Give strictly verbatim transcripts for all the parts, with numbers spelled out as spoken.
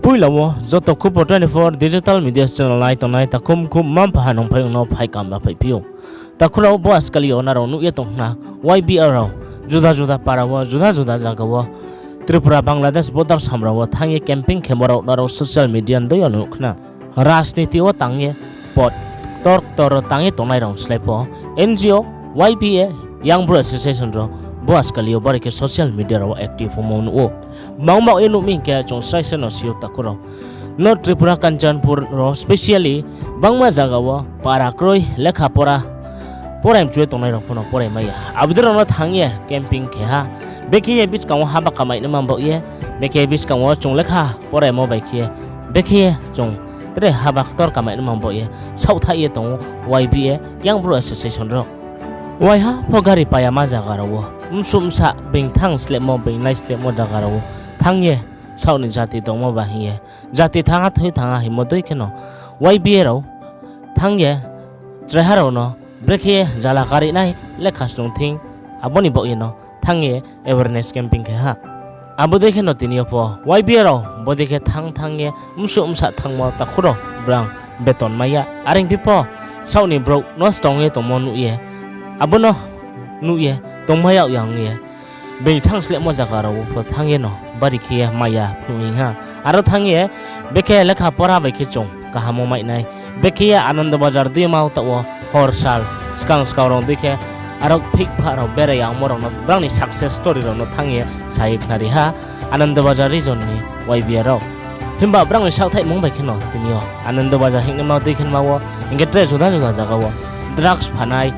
Poila wo joto Khupo twenty four digital media channel nai tongnai takhum khum mma-mpha ha nung phai ong no phai kam la phaiphi ou. Takhu rao, bo askali yo nrao nuh ye tong khna, Y B A rao juda juda para wo, juda juda zaga wo, Tripura Bangladesh border samra wo thanng ye camping khemo rao nrao social media ni dei yo nuh khna. Rajniti wo tang ye, pot ktor ktor tang ye tongnai rao ni slái pho, N G O, Y B A, Young Bru Association rao bo askali yo bari khe social media rao wo active ongmo nuh ou. Bangma ye nuh mi hing khe chung srai srai no si ou takhu rao. North Tripura Kanchanpur rao specially bangma zaga wo para kroi lekha pora porai mchu ye tongnai rao pho no porai mai ya. Abo dei rao no thanng ye camping khe ha. Bekhe ye buskang wo haba kamai naima baoh ye, bekhe buskang wo chung lekha poraimo bai khe ye, bekhe ye chung tre haba ktor kamai naima baoh ye saohthaih ye tong ou Y B A, Young Bru Association rao. Waiha pho gari payama zaga rao wo, msuh msa being thanng slehmo, being nai slehmo zaga rao wo thanng ye, saoh ni jati tongmo ba hing ye, jati thanng ha thoi thanng ha hingmo dei kheno, Y B A rao thanng ye, chraiha rao no brekhe ye jala kari nai lekha snung thing, abo ni baoh ye no thanng ye awareness camping khe ha. Abo dei kheno tini yo pho Y B A rao bodei khe thanng thanng ye msuh msa thanngmo takhu rao brang beton mai ya. Are ong phi pho saoh ni brouh no stong ye tongmo nuh ye, abo no nuh ye tongmai yag ya ong ye, being thanng slehmo zaga rao wo pho thanng ye no bari khe ye mai ya phnuh hing ha. Aro thanng ye bekhe lekha pora bai khe chung kaham wo mai nai. Bekhe ye Anando Bazar dei ma taoh wo hor sal skang skang rao dei khe aro phik pha rao berai yangmo rao no brang ni success story rao no thanng ye sa ye khnari ha Anando Bazar region ni Y B A rao. Himba brang ni saohthaihmung bai kheno tini yo Anando Bazar hingnaima dei khe ma wo hing khe tre juda juda zaga wo drugs phanai,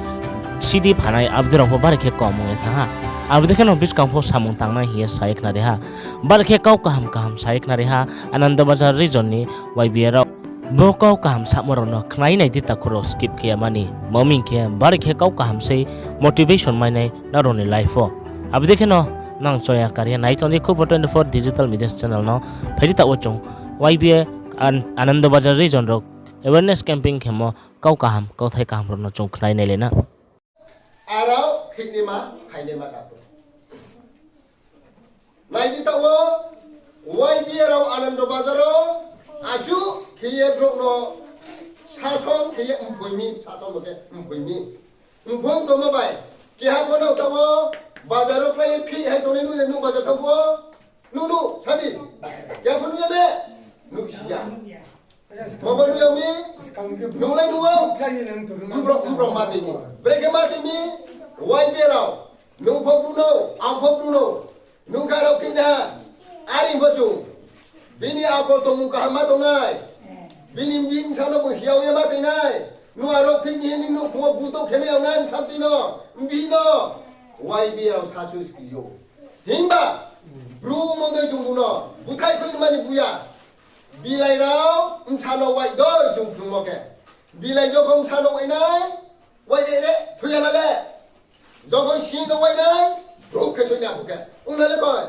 sidi phanai, abo dei rao pho bari khe kom ong ye thanng ha. Abo dei kheno buskang pho samung tangnai hing ye sa ye khnari ha. Bari khe kau kaham kaham sa ye khnari ha Anando Bazar region ni Y B A rao. Bo kau kaham samo rao no khnai nai di takhu rao, skip khe ya mani. Maming khe bari khe kau kaham sei motivation mai nai nrao ni life wo. Abo dei kheno nang choya kar ye nai tong di Khupo twenty four digital media channel no. Phai di taoh wo chung Y B A An-, Anando Bazar region rao awareness camping khemo kau kaham, kauthai kaham rao no chung khnai nai le na. Arao phiknaima, phainaima takhu. Nai di taoh wo, Y B A rao Anando Bazar wo, asuh khe ye brouh no sason khe ye mphoi mi, sason bo khe mphoi mi. Mphoi tongmo bai, keha pho no taoh wo, bazar wo klái ye phih hai tongnai nuh ye nuh bazar thanng pho, nuh nuh, sa di. Keha pho nuh ya ne? Nuh si ya. Mama nuh ya mi? Nung lai nuh ou? Mbrao, mbrao ma tui mi. Brekhe ma tui mi? Y B A rao. Nung pho bru no, ang pho bru no. Nung kha rao phih na. Are pho chung. Bini akol tongmung kaham ma tongnai. Bini bihih bsa no bo hiao ye ma tui nai. Nung aro phih ni hing ni nouhkhong wo buto khe mai yag nai bsa tui no. Bihih no. Y B A rao sa chu skri ou. Himba, bru mo dei chung bung no, buthai khui mani buya. Bilai rao bsa no wai dei chung phrungmo khe. Bilai jokhon bsa no wai nai, wai re re, thoi ya na le. Jokhon sing no wai nai, brouh khe soi na phu khe. Ong na le koi.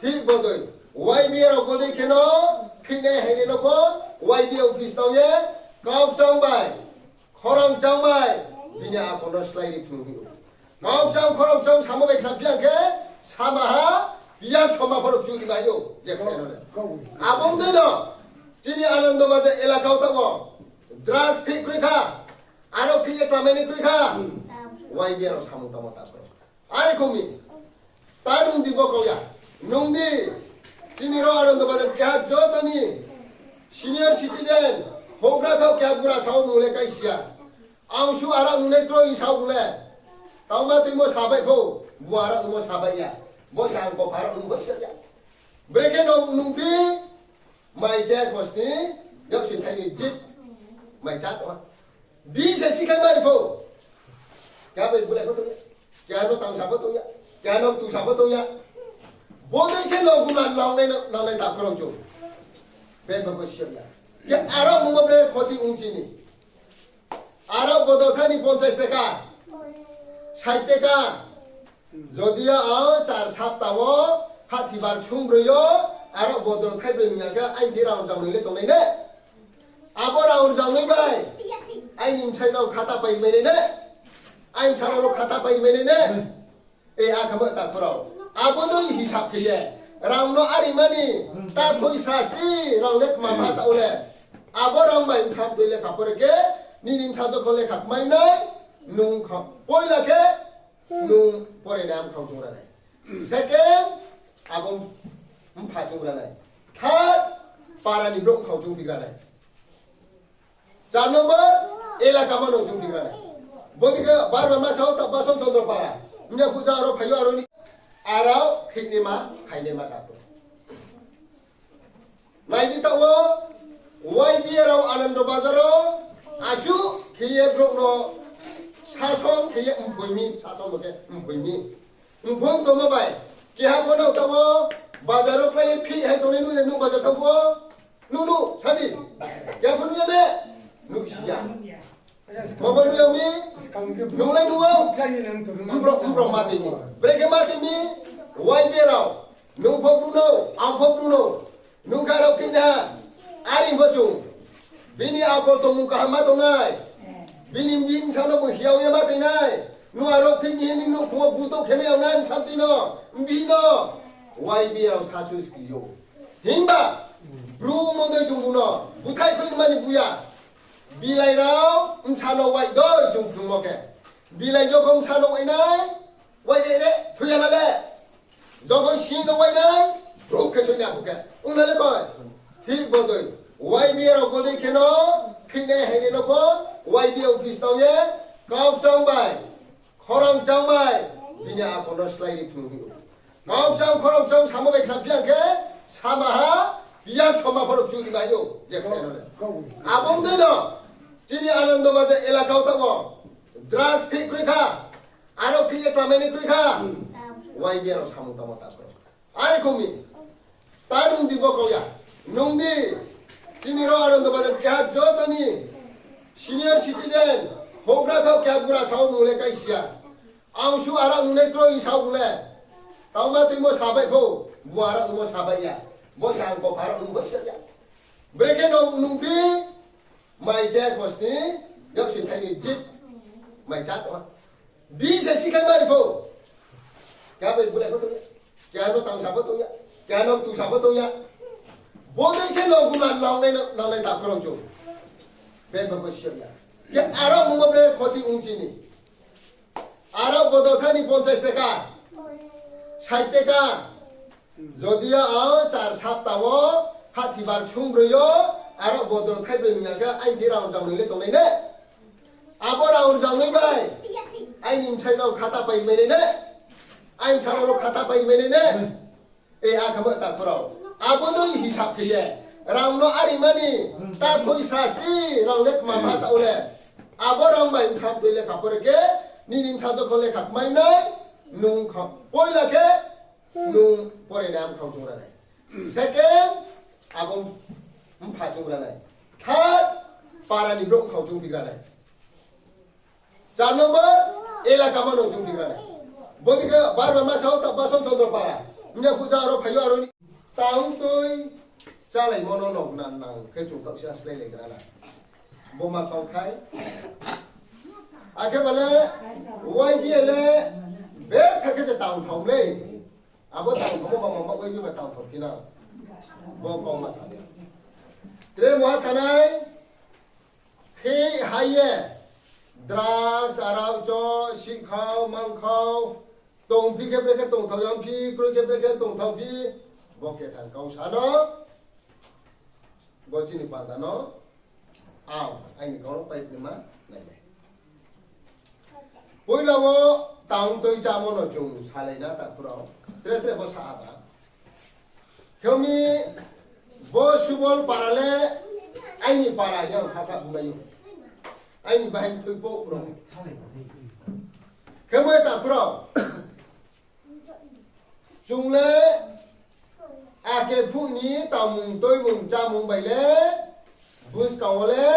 Thik bo dei, Y B A rao bo dei khe no, phih nai hai ni no pho, Y B A office tang ye, kau kchang bai, khorang kchang bai, bini akol no slái ri phrung hing ou. Kau kchang khorang kchang samo bai khna phiya khe, sama ha, piyang soma phoro churi mai ou, je khe no le. Abo ong dei no, chini Anando Bazar elaka wo taoh wo, drugs phih kroi kha, aro phih ye klamai ni kroi kha, Y B A rao samung tangmo ta phoro. Are kho mi, ta nung di bo kau ya, nung di, chini rao Anando Bazar keha joto ni, senior citizen, houhgra thaoh keha bura sao mung le kai si ya. Ang su aro nung le kroi sao bung le. Tangma tuimo sabai pho, bu aro nungmo sabai ya. Bo sa ang kopha aro nung bo si ya. Brekhe no nung phi, mai cha khosni, yak sin thai ni jip, mai cha tong ha. Bi se sikhai mari pho. Keha bai bulai pho tong ya. Keha no tangsa pho tong ya. Keha no tusa pho tong ya. Bo dei khe no guna nangnai, nangnai ta khorang chung. Be pho pho si ya. Khe aro nungmo bre khoti ong chini. Aro bodol thani ponchas taka, sait taka. Jodi yo ang char sapta wo, hahthi bar sungbroi yo, aro bodol thaibroi ni hing khe aini rang rzagnoi le tongnai ne. Abo rang rzagnoi bai, aini bsai rao khata pai mai nai ne. Aini bsala rao khata pai mai nai ne. E, a khe ma ta khorao. Abo no hisab khe ye. Rang no arimani, ta khoi srasti, rang le kma ma ta o le. Abo rang bai bsa mtoi lekha pore khe, nini bsa jokhon lekha kmai nai, nung kha-, poila khe, nung pore nai bkhao chung ra nai. Second, abo mpha chung ra nai. Third, para ni brouh bkhao chung phi ra nai. Char number, elaka ma no chung phi ra nai. Bodei khe Barma ma sao ta Bason Chondro para. Mya phuja aro phaio aro ni. Arao phiknima, phainima ta to. Nai di taoh wo, Y B A rao Anando Bazar wo, asuh khe ye brouh no sason khe ye mphoi mi, sason bo khe mphoi mi. Mphoi tongmo bai, keha pho no taoh wo, bazar wo klái ye phih hai tongnai nuh ye nuh bazar thanng pho, nuh nuh, sa di. Keha pho nuh ya ne, nuh si ya. Mabo nuh ya mi, nung le nuh ou. Mbrao, mbrao ma tui mi. Brekhe ma tui mi, Y B A rao. Nung pho bru no, ang pho bru no. Nung kha rao phih na. Are pho chung. Bini akol tongmung kaham ma tongnai. Bini bini bsa no bo hiao ye ma tui nai. Nung aro phih ni hini nung phumo buto khe mai yag nai bsa tui no. Bini no. Y B A rao sa choice kri ou. Himba, bru mo dei chung bru no. Buthai phoi mani buya. Bilai rao, bsa no wai doi chung phrungmo khe. Bilai jokhon bsa no wai nai, wai re re, thoi ya na le. Jokhon sing no wai nai, brouh khe soi na khe. Ong na le koi. Thik bo doi. Y B A rao bo dei khe no, phih nai hai ni no pho, Y B A office tong ye, kau kchang bai. Khorang chang bai, bini akol no slái ri phung hing ou. Kau chang khorang chang samo bai khna phiya khe, sama ha, yang soma phoro churi mai ou, je khe no le. Abo ong dei no, chini Anando Bazar elaka wo taoh wo, drugs phih kroi kha, aro phih ye klamai ni kroi kha, Y B A rao samung tangmo ta kroi. Are kho mi. Ta nung di bo kau ya. Nung di. Chini ro Anando Bazar keha joto ni senior citizen. Houhgra thao keha bura sao mung le kaisi ya. Ang su aro nung le kroi sao bung le. Tau ma tuimo sabai pho. Bu aro nungmo sabai ya. Bo sa ang kopha aro nungmo sa ya. Brekhe no nung phi. Mai cha khosni, yak sing thai ni jip, mai cha tong ha. Bi se sikhai mari pho. Kya bai bulai pho tong ya. Kya no tangsa pho tong ya. Kya no tusa pho tong ya. Bo dei khe no guna nang nai, nang nai ta khorang chung. Be ba bo siya ya. Kya aro mo mo be khoti ung chini. Aro bodo thani ponchas teka, sait teka. Jodi yo ang char sapta wo, hahthi bar sung broi yo, aro bodo thai broi ni ya khe, aini rang rjang noi le tongnai ne. Abo rang rjang noi bai. Aini bsai rao khata pai mai nai ne. Aini bsai rao khata pai mai nai ne. E, a khe ma ta khorao. Abo no hisab khe ye. Rang no ari mani, ta khoi srasti, rang le kma ma ta o le. Abo rang bai bsa mtoi lekha pore khe, nini bsa jokhon lekha kmai nai, nung kha, poila khe, nung pore nai bkhao chung ra nai. Second, abo mpha chung ra nai. Third, para ni brouh bkhao chung phi ra nai. Char number, elaka ma no chung phi ra nai. Bodei khe Barma ma sao ta Bason Chondro para. Mya phuja aro phaio aro ni. Tang tui chálai mo no nogna nang khe chung taoh si aslái lai gra na. Bo ma kauthai. Akhe bale Y B A le betha khe se tang thao le. Abo tang thao bo ba ma ba Y B A ba tang thao phi na. Bo kau ma sa le. Tre mo ha sanai. Phi hai ye, drugs, arao cho, sihkhao, mangkhao, tong phi khe brekhe tong thao yang phi, kroi khe brekhe tong thao phi, bo khe thang kau sa no, bo chini panda no, ang, aini kau no pai phi ma, nai le. Poila wo tang tui chámo no chung salai na ta khorao. Tre tre bo sa aba. Khe mi bo Subol para le aini para yang pha pha bumai ou. Aini bahai thui po khorao. Khe mo ta khorao. Chung le ake phuh ni tangmung tuimung chámung bai le buskang wo le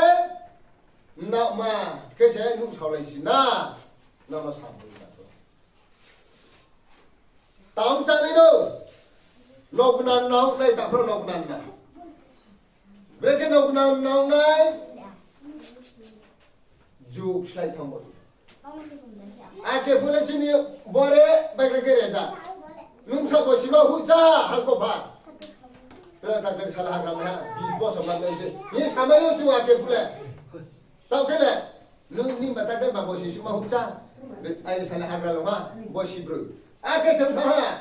naoma khe se nuhsaolai si na, nono sa bui na to. Tang chánai no, nognan nang nai ta phro nognan na. Brekhe nognan nang nai, juk slái thang bo. Ake phuh le chini bore bai brekhe reja. Nung sa bosi ma huh chá, hangko pha. Khe ta khe sala hagra mai ha, bis bosor ma nai se. Ye samai yo chung ake phu le. Tao khe le, nung ni bata khe ba bosi suma huh chá. Ai sala hagra lo ma, bosi broi. Ake se tha ha.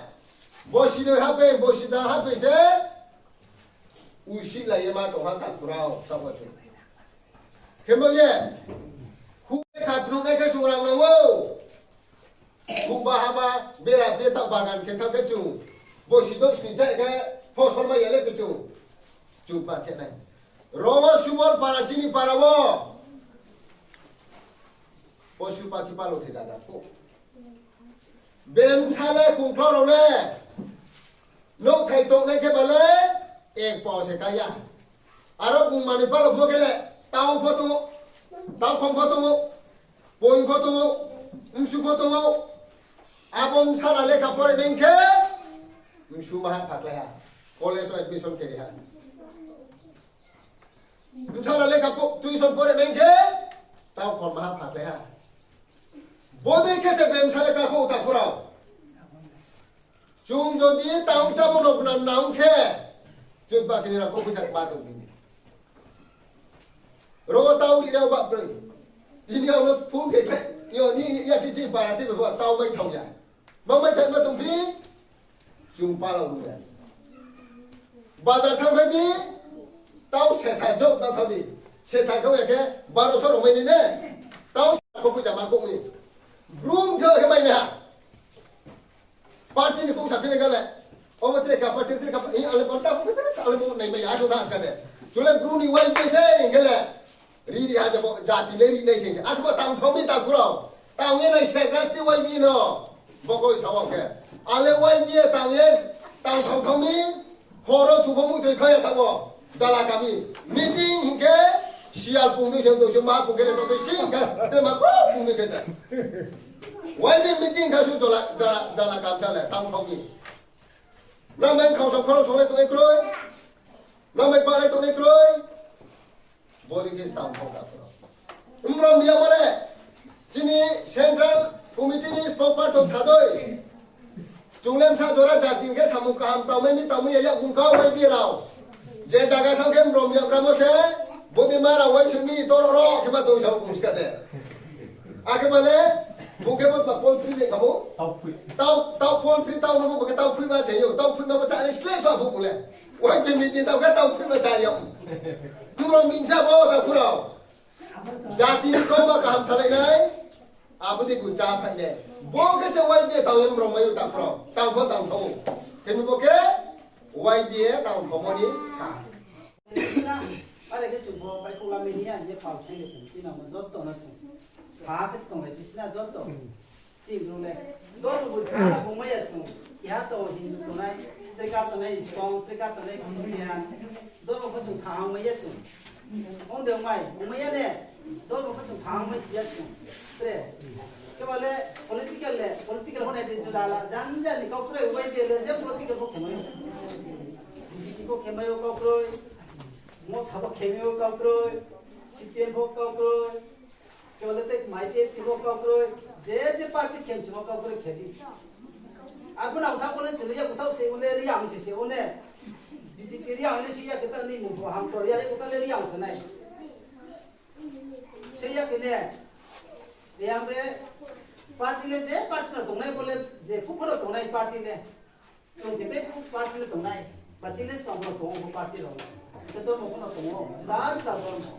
Bosi no hape, bosi da hape se. Usi lai ye ma tong ha takhu rao, tao bo chung. Khe bo ye. Khu kha phnuh nai khe chung rang nang ou. Khu ba ha ba bera pe tao bagan khe thanng khe chung. Bosi doh sni chai khe phosol mai ya le khe chung. Chung ba khe nai. Ro wo Subol para chini para wo. Posu pakhi palo the jaga pho. Bemsa le kungklo rao le. Nouhthai tongnai khe ba le, ek pao se ka ya. Aro bung manoi palo pho khe le, tau pho tong ou, tau khom pho tong ou, poing pho tong ou, msu pho tong ou. Abo bsala lekha pore nai khe, msu maha phaklai ha. College wo admission khe ri ha. Bsala lekha po-, tuition pore nai khe, tau khom maha phaklai ha. Bodei khe se bemsa lekha pho takhu rao. Chung jodi tau chámo no gnan nang khe, chung bakini rao kho phuisa kma tong bini. Ro tau ri rao ba kroi. Tini ang no phone khe khe, yo ni ya khe chini para se bo tau mai thao ya. Bang mai thai ma tong phi, chung pala ong ya. Bazar thanng phai di, tau setha jok tang thao di. Setha kau ya khe, baro so rao mai ni ne. Tau kho phuisa ma kong ni. Brum thao khe mai ha. Party ni kong sa phine gale. Obo tre ka party tre ka, i ale party ko tre ka ale bo nai mai ya so das ka de. Chule bru ni wai pe se gale. Ri ri ha jabo jati le ri nai se. Akhe bo tang thao mi takhu rao. Tang ye nai se rasti wai bi no. Bo koi sa wang khe. Ale wai bi tang ye tang thao thao mi. Horo thupho muitroi kha ya thanng ou. Jala kami. Meeting hing khe sial pung dui se, dui se ma pung khe le to dui sing kha. Tre ma ko pung dui khe se. Wai ni meeting kha su jala, jala, jala kam sa le tang thao mi. Nang bai khau sa khorang songlai tongnai kroi. Nang bai palai tongnai kroi. Body case tang thao da. Mrom ya mare. Chini Central Committee ni spokesperson sa doi. Chunglem sa jora jati khe samung kaham tangmai mi tangmai ya yak bung kau bai bi rao. Je jaga thanng khe mrom ya bramo se, bodi ma rao wai sung mi toro ro khe ma tong sa bung ska de. Akhe ma le, bung khe bo ba poultry de kamo. Tau phui. Tau, tau poultry tau no bo khe tau phui ma se yo, tau phui ma bo cha ni sle so bo bung le. Wai bi mi ni tau khe tau phui ma cha yo. Mrom mi cha bo takhu rao. Jati ni kau ma kaham salai nai, abo dei khe chá phai nai. Bo khe se wai bi tang ye mrom mai yo takhu rao. Tang bo tang thao. Khe mi bo khe wai bi tang thao mo ni sa. Are khe chung bo bai khula mi ni ya, ye pal sai khe chung, chini mo joto no chung. Pha khe se tonglai bisna joto. Chini bru le. Dormo bo tha bung mai ya chung. Keha to Hindu tongnai, trika tongnai, Iskon, trika tongnai, Christian. Dormo pho chung thahang mai ya chung. Ong de ong mai, ong mai ya ne. Dormo pho chung thahang mai si ya chung. Tre. Khe ba le political le, political hone de juda la, janja ni kau kroi, wai de le, je political pho khe mai yo. B J P pho khe mai yo kau kroi. Motha pho khe mai yo kau kroi. C P M pho kau kroi. Khe ba le tei mai tei timo kau kroi, je je party khe mchimo kau kroi khe di. Abo nang tha bo le chini ya kutau se o le Reang se se o ne. B J P Reang le si ya khe ta ni mung bo ham kor ya, ya kutau le Reang se nai. Se ya khe ne. Reang be party le je party no tongnai bo le je khupo no tongnai party le. Chung je be party le tongnai. Ba chini skang bo tong o bo party rao. Khe dormo pho no tong o. Juda juda dormo.